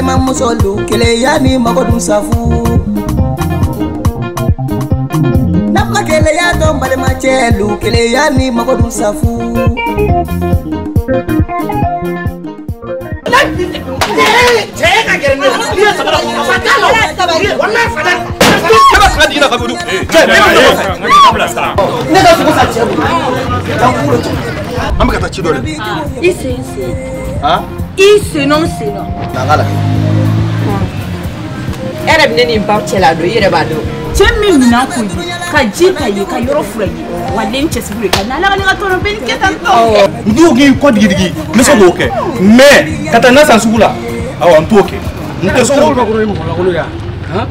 Balimamuso keleya ni mago dun safu. N'a keleya dɔn balimacɛ lu keleya ni mago dun safu. Cɛ ka gɛrɛ ne la. I ye sabara fa t'a la. Walahi fa t'a la. Ne b'a saga di la ka bolo. Cɛ ne bɛ sa. Ne ka sogo san cɛ bolo. Taa kunkolo cɛ. An bɛ ka taa ci dɔ de. I sen sen. Han? I sen nɔ sen nɔ. Na n k'a lajɛ. E yɛrɛ bɛ ne ni n ba cɛla don i yɛrɛ b'a dɔn. Cɛ min minɛn ko ye ka ji ta ye ka yɔrɔ fura ye wa den cɛsiri ka na ala ka ne ka tɔnɔ bɛ nin kɛ tan tɔ. N t'o k'i kɔ digidigi n bɛ se k'o kɛ mais ka taa na san sugu la awɔ n t'o kɛ n tɛ se k'o kɛ. Ne mɔgɔ lankolon ye han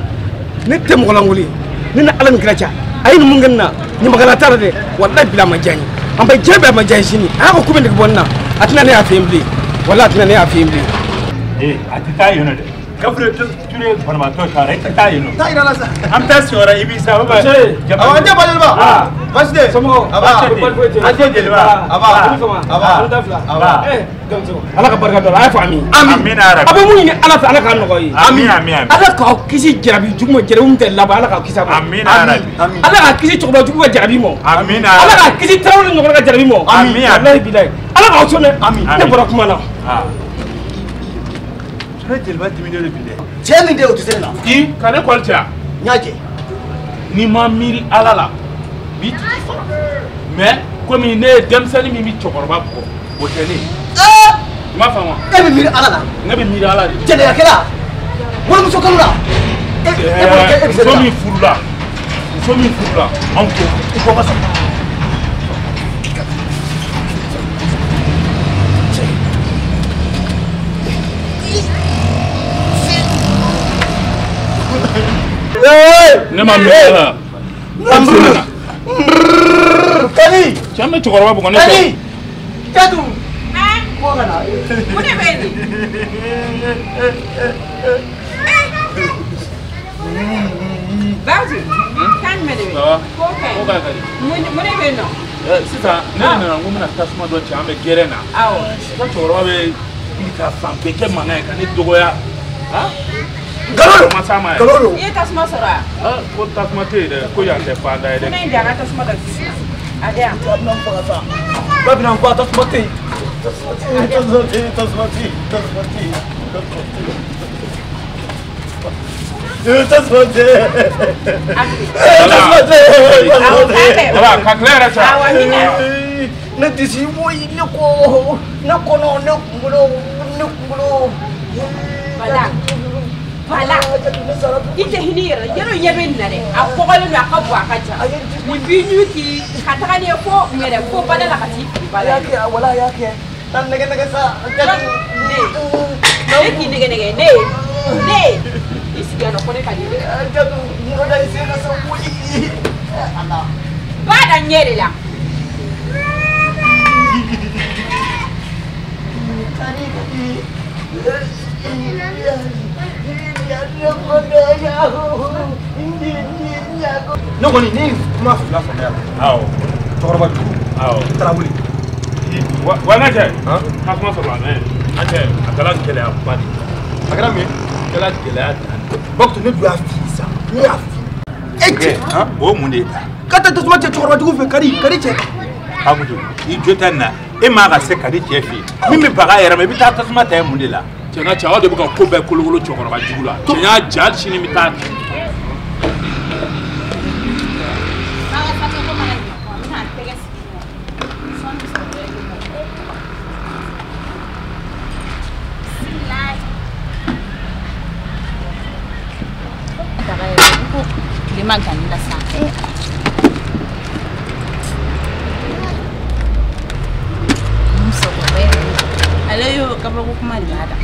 ne tɛ mɔgɔ lankolon ye ne ni ala min kɛra ca a ye nin mun kɛ ne na ɲamakala t'a la dɛ walahi bila a ma diya n ye an bɛ diɲɛ bɛɛ a ma diya n ye sini a y'a ko k'u bɛ nege bɔ ne na a tɛna ne y'a fɛ yen bilen walahi a tɛna ne y'a fɛ yen bilen. Ee a tɛ taa yen nɔ dɛ. Gabriel Touré banabaatɔ taara i tɛ taa yen nɔ. Taa yira la sa. An bɛ taa siyɔrɔ i b'i sa. Awɔ n tɛ ba jeliba. Baasi tɛ. Somɔgɔw. Aba. An tɛ jeliba. Aba. Aba. Aba. Ala ka barika don a la a y'a fɔ ami. Amiina yarabi. A bɛ mun ɲini Ala fɛ Ala k'a nɔgɔya ye. Ami ami ami. Ala k'aw kisi jarabi jugu ma jarabi min tɛ laban Ala k'aw kisi a ma. Amiina yarabi. Ala k'a kisi cɛkɔrɔba jugu ka jarabi ma. Amiina. Ala k'a kisi tarawele ɲɔgɔnna ka jarabi ma. Ami ami. Walahi bilahi. Ala k'aw sɔn dɛ. Ami. Ne bɔra kuma na. Ne jeliba diminen de bi dɛ. Cɛ min de o tɛ se ne la. I ka ne kɔli cɛ. N y'a jɛ. N'i ma miiri Ala la b'i tigi faga mais komi ne ye denmisɛnnin min bɛ cɛkɔrɔba bugɔ o tɛ ne ye. I m'a faamu wa? E bɛ miiri Ala la. Ne bɛ miiri Ala de. Jɛnɛyakɛla walimuso kalo la. E bolo k'e bɛ se ne la. Muso min furula muso min furula anw t'o i bɔ ka sɔrɔ. Ne ma miiri Ala la. Kani. Cɛ bɛ cɛkɔrɔba bugɔ ne fɛ. Kani. Kadu. Bɔ ka na. Mun de bɛ yen nin? Baji, kan jumɛn de bɛ yen? Ko ka ɲi. Ko ka ɲi. Mun de bɛ yen nɔ? Sisan ne de nana n ko n bɛna tasuma dɔ cɛ an bɛ gɛrɛn na. Awɔ. Sisan cɛkɔrɔba bɛ wuli ka fan bɛɛ kɛ mankan ye ka ne dɔgɔya. Nkalon don. Nkalon don. I ye tasuma sɔrɔ wa? Ko tasuma tɛ yen dɛ ko yan tɛ fanda ye dɛ. Ko ne in di an ka tasuma dɔ ci. A di yan. Ba bɛna n faga sa. Ba bɛna n faga tasuma tɛ yen. Tasuma tɛ yen tasuma tɛ yen tasuma tɛ yen tasuma tɛ yen tasuma tɛ yen. Tasuma tɛ yen. Tasuma tɛ yen. Daba ka tile yɛrɛ sa. Awɔ n bɛ. Ne disi woyi ne kɔ ne kɔnɔ ne kunkolo ne kunkolo. Voilà. Voilà. I tɛ hinɛ i yɛrɛ la yɔrɔ ɲɛ bɛ nin na dɛ a kɔgɔlen don a ka bon a ka jan nin b'i ɲu k'i ka taga n'i ye fo yɛrɛ fo bada la ka t'i fili ba la. A y'a kɛ wala a y'a kɛ taa nɛgɛ nɛgɛ sa. Ne k'i nɛgɛ nɛgɛ ne ne i sigi yan nɔ ko ne ka di dɛ. Jatu mɔgɔ da i sen ka sa woyi. Ala. Ba da ɲɛ de la. Ne kɔni ne ye kuma fila faamuya la. Awɔ. Cɛkɔrɔba jugu. Awɔ. Tarawele. Wa n ka cɛ. Tasuma sɔrɔla mɛ an cɛ a kɛra gɛlɛyaba de ye. A kɛra mun ye? A kɛra gɛlɛya dan de. Bakutu ne dun y'a f'i ye sa ne y'a f'i ye. E cɛ. O ye mun de ye tan? Ka taa tasuma cɛ cɛkɔrɔba jugu fɛ Kadi Kadi cɛ. Kakutu i jo tɛ nin na e man ka se Kadi cɛ fɛ yen min bɛ baga a yɛrɛ ma i bɛ taa tasuma ta yen mun de la? Cɛ n ka cɛ aw de bɛ ka ko bɛɛ kolokolo cɛkɔrɔba jugu la cɛ y'a ja hali sini n bɛ taa. Tilema ganni la sa. Musokɔrɔba yɛrɛ ale y'o kabako kuma de b'a da.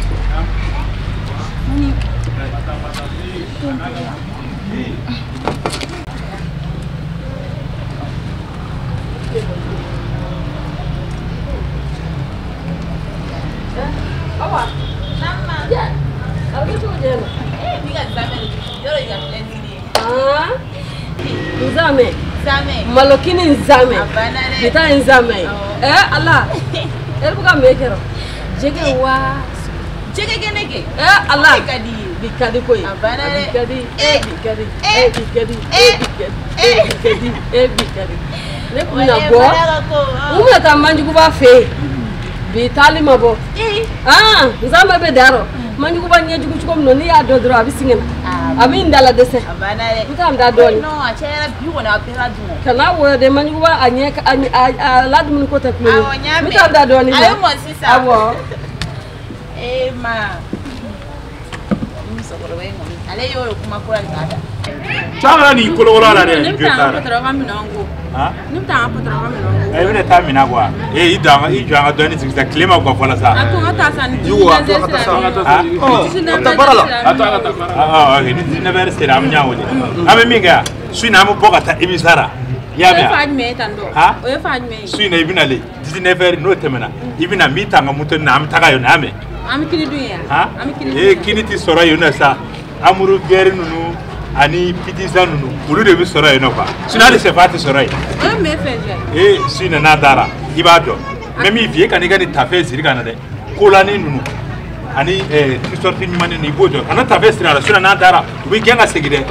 Awa. A bɛ kɛ cogo di yan nɔ? Ee bi ka zamɛ de yɔrɔ i ka filɛ nin ye. Nzamɛ. Zamɛ. Malokini nzamɛ. A banna dɛ. Bi ta nzamɛ. Ala. E bɛ ka mun kɛ? Jɛgɛ wa. Jɛgɛ kɛnɛ kɛ. Eh Ala. E ka di ye. Bi ka di koyi. A banna dɛ. Bi ka di. E bi ka di. E bi ka di. E bi ka di. E bi ka di. E bi ka di. Ne kun bɛna bɔ. N bɛna taa Manjuguba fɛ yen. Bi taali ma bɔ. Ah, nzamɛ bɛ da rɔ. Manjuguba ɲɛjugu cogo min na n'i y'a dɔn dɔrɔn a bɛ singɛ na. A bɛ n dala dɛsɛ. A banna dɛ. N bɛ taa n da dɔɔnin. Non, a cayara bi kɔni a bɛɛ ka dun. Kana wɔyɔ dɛ Manjuguba a ɲɛ a ladumuni ko tɛ kulo ye. Awɔ, n y'a mɛn. N bɛ taa n da dɔɔnin. A bɛ mɔ sisan. Awɔ. Eh ma. Musokɔrɔba in kɔni ale y'o kuma kura de k'a da. Caman ni kolokolo la dɛ. Ne bɛ taa an ka patɔrɔn ka minɛnw ko. Ne bɛ taa an ka patɔrɔn ka minɛnw ko. I bɛna taa minɛn quoi. Eh i jɔ an ka dɔɔnin sigi sisan tile ma gan fɔlɔ sa. A to n ka taa sa ni Yugo, a to a ka taa sa. A taa baara la. A to a ka taa baara la. Ah ok ni 19h sera an bɛ ɲɔgɔn wele. An bɛ min kɛ yan su in na an bɛ bɔ ka taa Ibisara. I y'a mɛn O ye fan jumɛn ye tan tɔ? O ye fan jumɛn ye? Su in na i bɛ na le 19h n'o tɛmɛna i bɛ na n b'i ta n ka moto na an bɛ taga yen nɔ, i y'a mɛn. An bɛ kini dun yen wa? An bɛ kini dun yen. Kini tɛ sɔrɔ yen nɔ sa. Hamburger ninnu ani pizza ninnu olu de bɛ sɔrɔ yen nɔ quoi. Sinon hali sɛfan tɛ sɔrɔ yen. O ye mun ye fɛn jumɛn ye? Su in na n'a taara i b'a dɔn. Mais min f'i ye e ka n'i ka nin tafe siri ka na dɛ. Kolani ninnu ani t-shirt ɲuman ninnu i b'o dɔn. Kana tafe siri a la sinon n'a taara u b'i gɛn ka segin dɛ.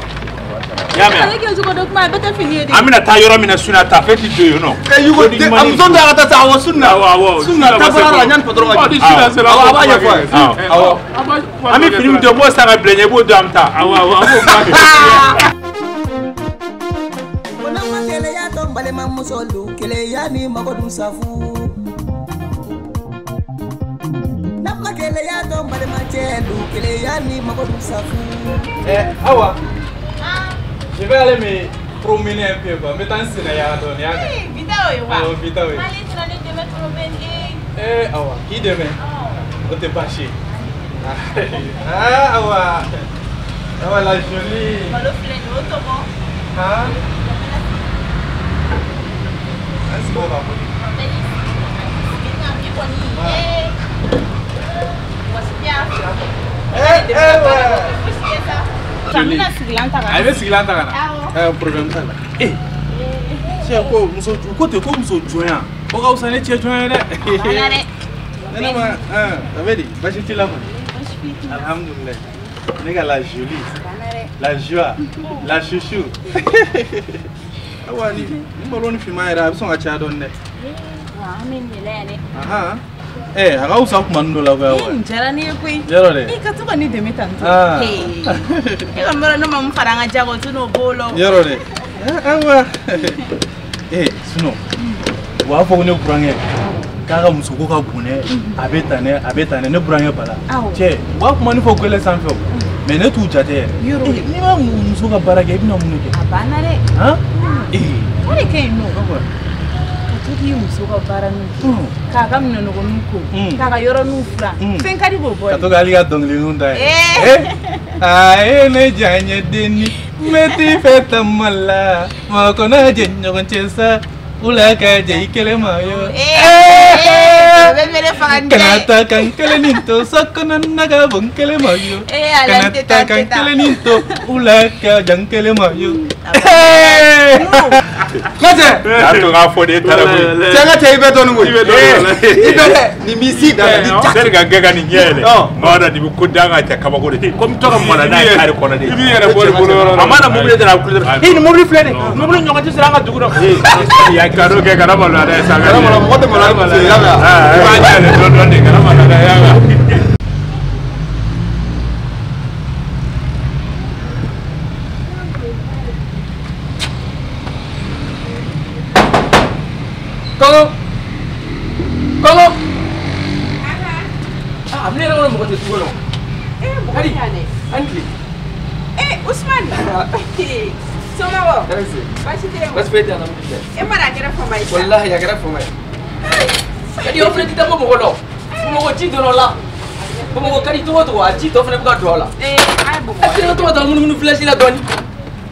I y'a mɛn? Ale kɛ cogo dɔ kuma a bɛɛ tɛ fini ye dɛ. An bɛna taa yɔrɔ min na sinon tafe tɛ don yen nɔ. Yugo, a muso tɛ a ka taa sa awɔ sun na. Awɔ sun na taa baara la yanni patɔrɔn ka jigin. Awɔ a b'a ɲɛfɔ a ye. Awɔ. An bɛ fini min don b'o san ka bila ɲɛ i b'o don an bɛ taa. Awɔ awɔ an b'o kuma kɛ. Ko n'an ma keleya to n balimamusolu keleya ni mago dun safu. N'an ma keleya to n balimacɛlu keleya ni mago dun safu. Awa. Je vais aller me promener un peu quoi. N bɛ taa n senna yaala dɔɔnin, y'a mɛn? Bi ta o ye wa? Awɔ, bi ta o ye. Hali tɛna ne dɛmɛ promener. Awa, k'i dɛmɛ? O tɛ baasi ye. Ah, Awa. Awa la jolie. Malo filɛ nin ye, o tɔmɔ. Han? An sigi o kan koyi. Bi kɔni, mɔgɔ si tɛ yan fɛ. Ouais. Fosi tɛ sa. N bɛna sigilan ta ka na. A bɛ sigilan ta ka na? Awɔ. Problème t'a la. Cɛ ko muso ko ten ko muso jɔnya o ka fisa ni cɛ jɔnya ye dɛ. A banna dɛ. Ne ma a bɛ di baasi t'i la kɔni? Baasi foyi t'i la. Alhamdulilayi. Ne ka la jolie. A banna dɛ. La joie. La chouchou. Awa ni malo ni finman yɛrɛ a bɛ sɔn ka caya dɔɔni dɛ. Wa an bɛ nin de la yan dɛ. A ka fisa kuma dɔ la koyi awa. Nin diyara ne ye koyi. Yɔrɔ dɛ. I ka to ka ne dɛmɛ tan tɔ. E ka mɔrɔ ne ma mun fara an ka jago tun n'o b'o la. Yɔrɔ dɛ. Awa. Sinon u b'a fɔ ko ne burankɛ k'a ka musoko ka bon dɛ. A bɛ tan dɛ, a bɛ tan dɛ, ne burankɛ Bala. Cɛ u b'a kuma ni fɔ gɛlɛ sanfɛ o. Mais ne t'u jate yɛrɛ. N'i ma muso ka baara kɛ i bɛna mun de kɛ? A banna dɛ. Han? O de ka ɲi nɔ. Ka to k'i muso ka baara ninnu kɛ. K'a ka minɛnɔgɔninw ko. K'a ka yɔrɔninw furan. Fɛn ka di k'o bɔ. Ka to k'ale ka dɔnkiliniw da ye. A ye ne diya n ye denni, n bɛ t'i fɛ tama la, mɔgɔ kana jɛ ɲɔgɔn cɛ sa, wula ka jɛ i kelen ma yo. Kana taa ka n kelen nin to so kɔnɔ na ka bɔ n kelen ma yo. Kana taa ka n kelen nin to wula ka jɛ n kelen ma yo. Cɛ. A to k'a fɔ de e taara koyi. Cɛ n ka cɛ i bɛ dɔɔnin koyi. I bɛ dɛ nin b'i si da la ni ja. Sani ka gɛn ka nin ɲɛ yɛlɛ. Maa dɔ nin bɛ ko da ka cɛ kabako de. Komi tɔ ka mala n'a ye kari kɔnɔ de. I b'i yɛrɛ bɔ i bolo yɔrɔ la. A mana mobili dara a kulo dara. Nin mobili filɛ nin ye. Mobili ɲɔgɔn tɛ sɔrɔ an ka dugu la. Ya kado kɛ kana maloya dɛ. Kana maloya mɔgɔ tɛ maloya muso ye i y'a mɛn wa. I b'a ɲɛ yɛlɛ dɔɔnin dɔɔnin de kana maloya dɛ i y'a mɛn. Kɔngɔ. Kɔngɔ. Ah, ne yɛrɛ kɔnɔ mɔgɔ tɛ sugu la. Mɔgɔ tɛ yan dɛ. An tile. Usman. Somɔgɔw? Baasi tɛ yen. Baasi foyi tɛ yen, alhamdulilayi. E ma dɔn a kɛra fama ye sa. Walahi a kɛra fama ye. Kadi aw fana tɛ taa bɔ mɔgɔ la. Bamakɔ ji donna o la. Bamakɔ ka di cogo o cogo a ji tɔ fana bɛ ka don a la. A ye Bamakɔ. A tɛ to ka taa munumunu village la dɔɔni.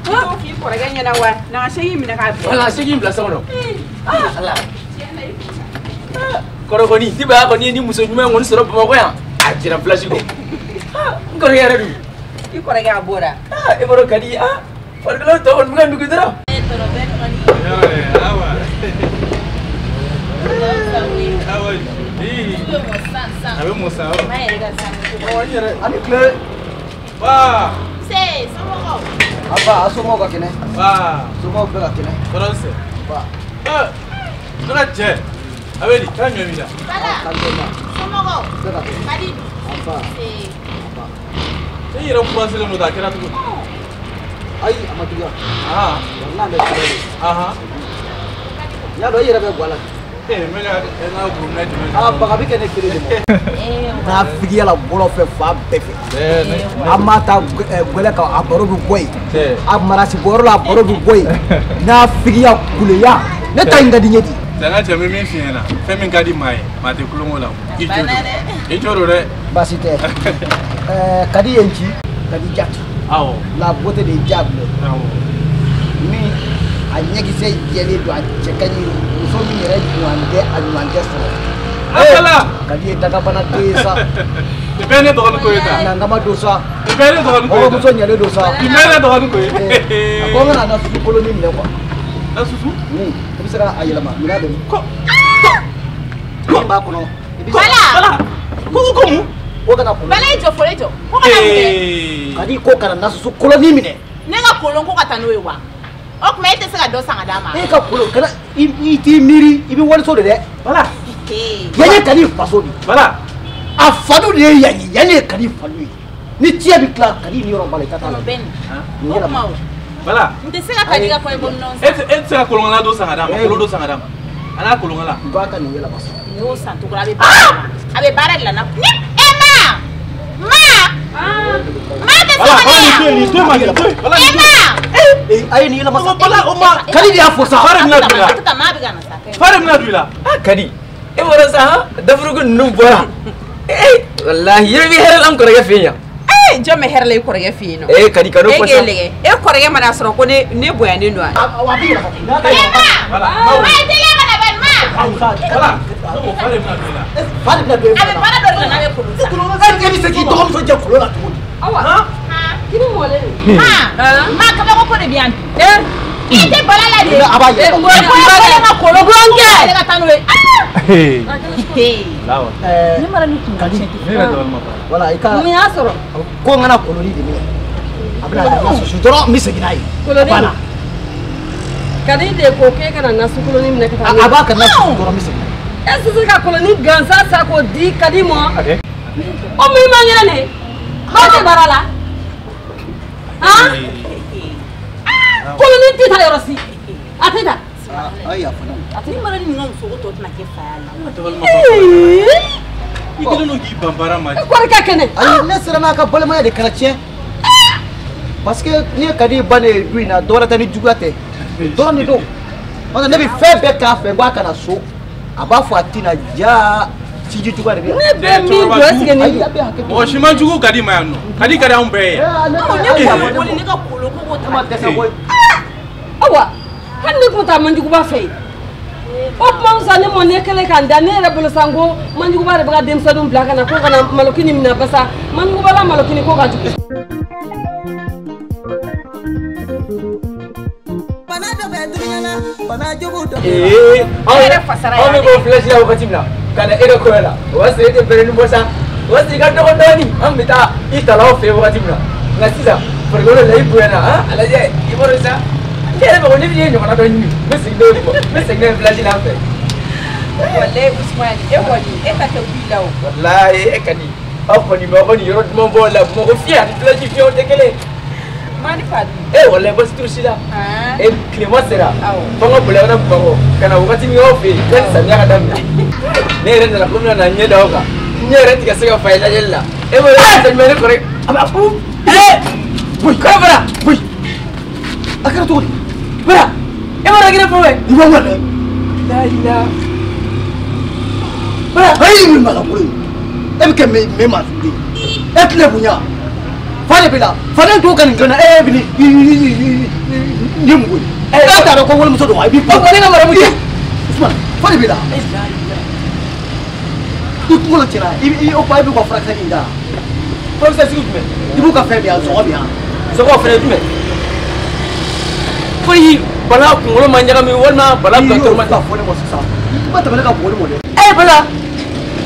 T'o f'i kɔrɔkɛ ɲɛna wa? Na ka segi minɛ k'a bila. Wala segi bila so kɔnɔ. Ala. Kɔrɔ kɔni Dibaya kɔni ye ni muso ɲuman in kɔni sɔrɔ Bamakɔ yan. A jɛra village kɔ. N kɔrɔkɛ yɛrɛ dun. I kɔrɔkɛ a bɔra. E b'a dɔn Kadi farikolo tɔ kɔni bɛ ka nugu dɔrɔn. Awa. Awa. A bɛ mɔ sa. Ani tile. Ba. Se, somɔgɔw. Aba, a somɔgɔw ka kɛnɛ. Ba. Somɔgɔw bɛɛ ka kɛnɛ. Tɔɔrɔ tɛ. Ba. Ne ka cɛ. A bɛ di, k'a ɲɔ b'i la. Bala. Somɔgɔw. Bɛɛ ka kɛnɛ. Ka di dun. Aba. Se. Aba. E yɛrɛ kuraselen don, a kɛra cogo di? Ayi, a ma juguya. Aa. Walahi, a bɛ juguya de. Ahan. N y'a dɔn i yɛrɛ bɛ guwa la. Ee, n bɛ ka n ka gurumina jumɛn? Aa, baga bɛ kɛ ne kelen de ma. N'a figiya la bɔlɔ fɛ fan bɛɛ fɛ. An b'a ta gɛlɛ kan, a baro bɛ bɔ yen. A marasi bɔyɔrɔ la, a baro bɛ bɔ yen. N'a figiya kuleya, ne ta in ka di n ye di. Cɛ, n ka cɛ, n bɛ min f'i ɲɛna, fɛn min ka di maa ye, maa tɛ kulonkɛ la. I jo don. I jo don dɛ. Baasi tɛ. Kadi ye n ci, Kadi Jatu. Awɔ. La beauté des diables. Awɔ. Ni a ɲɛkisɛ jɛlen don, a cɛ ka ɲi, muso min yɛrɛ ɲuman tɛ, a ɲuman tɛ sɔrɔ. Ala! Kadi ye dagabana den ye sa. Nin bɛɛ ye ne dɔgɔnin ko ye sa. Nangama don sa. Nin bɛɛ ye ne dɔgɔnin ko ye sa. Mɔgɔmuso ɲɛlen don sa. Nin bɛɛ ye ne dɔgɔnin ko ye. A ko n kana na susu koloni minɛ quoi. Na susu? I bɛ se ka a yɛlɛma minɛn bɛ min? Ko. Min b'a kɔnɔ. Bala. Ko mun? Ko kana kolon. Bala, i jɔ fɔlɔ, i jɔ. Ko kana mun kɛ? Kadi ko kana na susu koloni minɛ. Ne ka kolon ko ka taa n'o ye wa? O tuma e tɛ se ka dɔ san ka d'a ma? E ka kolon kana i t'i miiri, i bɛ wariso de dɛ. Bala. Yan ye Kadi faso de ye. Bala. A fadu de ye yan ye, yan ye Kadi fadu ye. Ni tiɲɛ bɛ tila Kadi ni yɔrɔ b'a la, i ka taa la. Bɛ nin. O tuma o. Bala. N tɛ se ka Kadi ka kɔɲɔbɔ minɛnw san. E tɛ se ka kolonkala dɔ san ka d'a ma, kolon dɔ san ka d'a ma. A n'a kolonkala. N b'a ka nin yɛlɛma sa. N y'o san cogo la, a bɛ baara de la. A bɛ baara de la na. Ni e ma. Ma. Ma tɛ sabali yan. Nin to yen, nin to yen, ma, nin to yen. Bala, nin to yen. E ma. Ee, a ye nin yɛlɛma sa. Bala, o ma. Kadi de y'a fɔ sa. Fa de bɛna don i la. A tɛ taa, maa bɛ ka na sa. Fa de bɛna don i la. Ah, Kadi, e bɔra sa han, dafurugu ninnu bɔra. Ee, walahi, yɛrɛ bɛ hɛrɛ la n kɔrɔkɛ fɛ yen yan. Ee, jɔn bɛ hɛrɛ la i kɔrɔkɛ fɛ yen nɔ? Ee, Kadi, kan'o fɔ sa. E k'e lajɛ, e kɔrɔkɛ mana sɔrɔ ko ne bonyanen don wa? A bɛ yɛlɛma. E ma. Bala. Ma i teliya ka na bani ma. Bala. Fa de bɛna don i la. Fa de bɛna don e A bɛ baara dɔ de la n'a bɛ kolon san. E bɛ se k'i dɔgɔmuso jɛ kolon la cogo di? Awa. Kini mɔlen don. Ma. Ma, kabako ko de bɛ yan bi. I tɛ bala la de. A b'a yɛlɛma. E ko e ka kolon. Burankɛ. Ale ka taa n'o ye. Lawa. Ne mara ni kun Kadi. Ne yɛrɛ dabali ma ban. Wala i ka. Mun y'a sɔrɔ? Ko n kana koloni de minɛ. A bɛna na susu dɔrɔn, n bɛ segin n'a ye. Koloni? Banna. Kadi de ko k'e kana nasu koloni minɛ ka taa A b'a ka na susu dɔrɔn, n bɛ segin. E sisan ka koloni gansan sa k'o di Kadi ma. O min man kɛnɛ ne. Ba tɛ baara la. Han? Koloni tɛ taa yɔrɔ si. A tɛ taa. A ye yafa ne ma. Ni mara ni ka muso ko tɔ tɛna kɛ fa ya la. Dabali ma ban. I kɛlen don k'i ban baara ma. E kɔrɔkɛ kɛnɛ. Ayi, ne siranna a ka balimaya de kana tiɲɛ. Parce que n'i ye Kadi ba ne ye du in na, dɔwɛrɛ tɛ ni juguya tɛ. Dɔrɔn de don. Parce que ne bɛ fɛn bɛɛ k'a fɛ, n k'a kana so. A b'a fɔ a tɛna ja sinji juguya de bɛ yan. Ne bɛ min jɔ est-ce que nin Ayi, a bɛ hakɛ to. Mɔgɔ si man jugu Kadi ma yan nɔ. Kadi ka di anw bɛɛ ye. Ne Ne ko ne ka kolon ko ko ne ma dɛsɛ koyi. Awa, hali ne kun taa manjuguba fɛ yen. O kuma sa ne ma ne kɛlen k'an da ne yɛrɛ bolo sa, n ko manjuguba de bɛ ka denmisɛnninw bila ka na ko ka na malokini minɛ, basa manjuguba la malokini ko ka jugu. Bana dɔ bɛ dunuya la, bana jugu dɔ bɛ. Ee, E yɛrɛ fasara anw bɛ yan bɔ village la wagati min na, ka na e ka kɔɲɔ la, o b'a sɔrɔ e tɛ bɛrɛnin bɔ sa. O b'a sɔrɔ i ka dɔgɔ dɔɔnin, an bɛ taa i talaw fɛ wagati min na. Nka sisan, farikolo la i bonyana, han, a lajɛ, i b'a dɔn sa. Ne yɛrɛ mago ne bɛ ɲɔgɔnna dɔ ɲini, n bɛ segin n'o de kɔ, n bɛ segin n'a ye village la an fɛ. Walayi Usumani, e kɔni e ta tɛ ku i la o. Walayi, e ka di. Aw kɔni b'aw ka nin yɔrɔ duman bɔ la, Bamakɔ fiɲɛ ani village fiɲɛw tɛ kelen ye. Mani fa dun. E walayi, basi t'u si la. E tilema sera, fo n ka boli ka na Bamakɔ ka na wagati min k'aw fɛ yen yanni samiya ka daminɛ. Ne yɛrɛ nana ko n bɛna na n ɲɛ da aw kan. N ɲɛ yɛrɛ tɛ ka se ka fa i lajɛli la. E b'o yɔrɔ jumɛn ne kɔrɔkɛ? A bɛ a fɔ. Ee! Boyi! Kɔrɔ bara! Boyi! A kɛra cogo di? Bara! E b'a dɔn k'i ne fɔ wɛ? I b'a wale. La ilaha. Bara! Ayi, nin maga bolo ye. E bɛ kɛ mɛ maa sugu de ye. E tile bonya. Fa de bɛ la. Fa den tɔw ka nin kɛ n na, e bɛ ni mugu ye. E t'a dɔn ko walimuso don wa? I b'i O ne ka maramu cɛ. Usumani, fa de bɛ la. I kunkolo cɛna, i o fa i b'u ka furakisɛ nin da. Furakisɛ sugu jumɛn? I b'u ka fɛn min yan, sɔgɔ min yan. Sɔgɔ fɛnɛ jumɛn? Fo i bala kunkolo ma ɲagami walima bala I y'o tɔ ma ka fɔ ne ma sisan. I ma tɛmɛ ne ka bugɔli ma dɛ. E bala!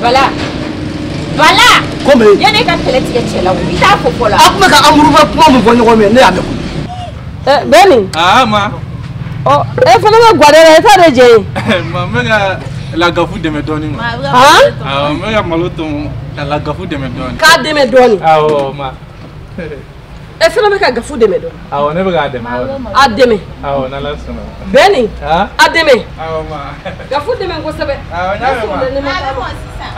Bala. Bala. Komi. Yanni e ka kɛlɛ tigɛ cɛ la o, i t'a fɔ fɔlɔ. A tun bɛ ka amuruba kuma min fɔ ɲɔgɔn ye, ne y'a mɛn koyi. Bɛni. Aa ma. Ɔ e fana bɛ guwade la, e t'a de jɛ ye. Ma n bɛ ka lagafu dɛmɛ dɔɔni ma. Han? Awɔ, n bɛ ka malo tɔmɔ ka lagafu dɛmɛ dɔɔni. K'a dɛmɛ dɔɔni. Awɔ ma. E fana bɛ ka gafu dɛmɛ dɔɔni. Awɔ, ne bɛ k'a dɛmɛ. A dɛmɛ. Awɔ, n'Ala sɔnna. Bɛni. A dɛmɛ. Awɔ ma. Gafu dɛmɛ kosɛbɛ. Awɔ, n y'a mɛn ma. A bɛ mɔ sisan.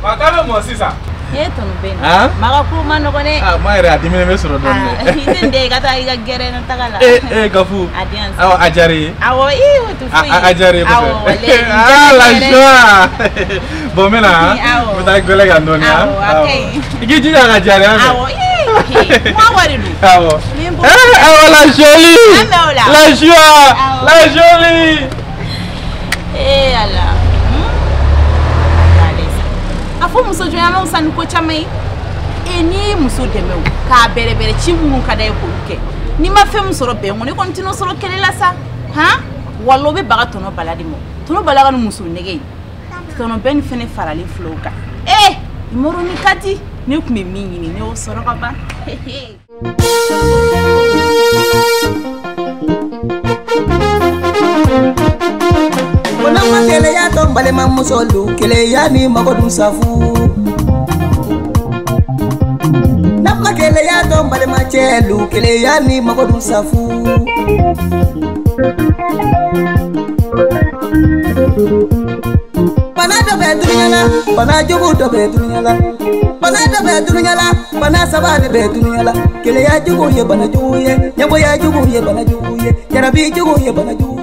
Ma k'a bɛ mɔ sisan. E tɔnɔ bɛ nin. Ma ka ko ma nɔgɔn dɛ. Ah, ma yɛrɛ a diminen bɛ sɔrɔ dɔɔni dɛ. I tɛ nin den i ka taa i ka gɛrɛn na taga la. Ee Gafu. A di yan. Awɔ, a diyara i ye. Awɔ, ii o tɛ foyi ye. A diyara i ye kosɛbɛ. Awɔ, walayi. Ah, la joie. Bon, n bɛ na. Awɔ. N bɛ taa gɛlɛ kan dɔɔni. Awɔ, a ka ɲi. I k'i jija a ka diya dɛ. Awɔ, ii kuma kɔ de don. Awɔ. Eh, awɔ, la jolie. An bɛ o la. La joie. La jolie. Ee Ala. A fɔ muso jɔnya ma fisa ni ko caman ye. E n'i ye muso dɛmɛ o k'a bɛrɛbɛrɛ ci minnu ka d'a ye k'olu kɛ n'i ma fɛn min sɔrɔ bɛn kɔnɔ i kɔni tɛn'o sɔrɔ kɛlɛ la sa han wala o bɛ baga tɔnɔ bala de ma tɔnɔ bala ka ni muso nɛgɛ ye tɔnɔ bɛɛ ni fɛnɛ faralen filɛ o kan ee moro ni ka di ne tun bɛ min ɲini ne y'o sɔrɔ ka ban. N'a keleya dɔn balimamusolu keleya ni mago dun safu. N'a ma keleya dɔn balimacɛlu keleya ni mago dun safu. Bana dɔ bɛ dunuya la, bana jugu dɔ bɛ dunuya la. Bana dɔ bɛ dunuya la, bana saba de bɛ dunuya la. Keleya jugu ye bana jugu ye, ɲɛgoya jugu ye bana jugu ye, jarabi jugu ye bana jugu ye.